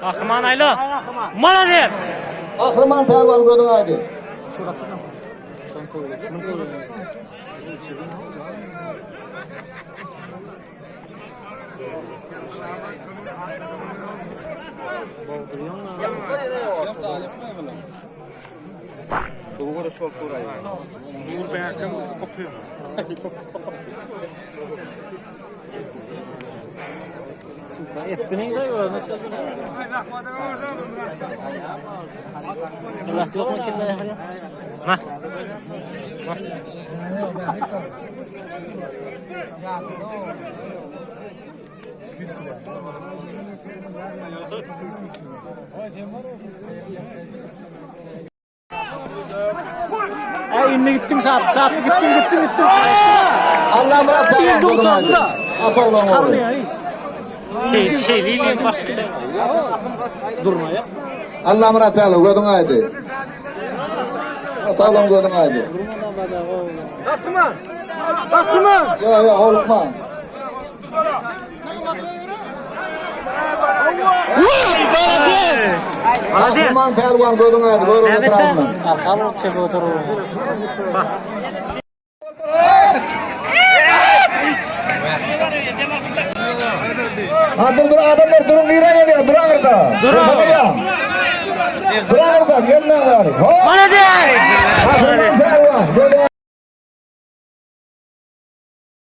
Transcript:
Gahryman aýla. Malades! Gahryman pälwan gözüň aýdyn. Ma. Ay indi gittin şat, şat gittin gittin gittin. Allamyrat pälwan gözüň aýdyn. Ata oglan ogly. Şey, şey, lili başka şey. Durma ya. Allamyrat pälwan gözüň aýdyn. Ata oglan gözüň aýdyn. Gahryman! Gahryman! Ýok, ýok, howlukma. Malades. Gahryman pälwan gözüň aýdyn. Görüň etrabyndan. Arkalı çek otur. Bak. Ha dur dur adamlar durun nire geliyor? Dur orada. Dur. Dur orada gelme bari. Hop. Malades. Gahryman pälwan gözüň.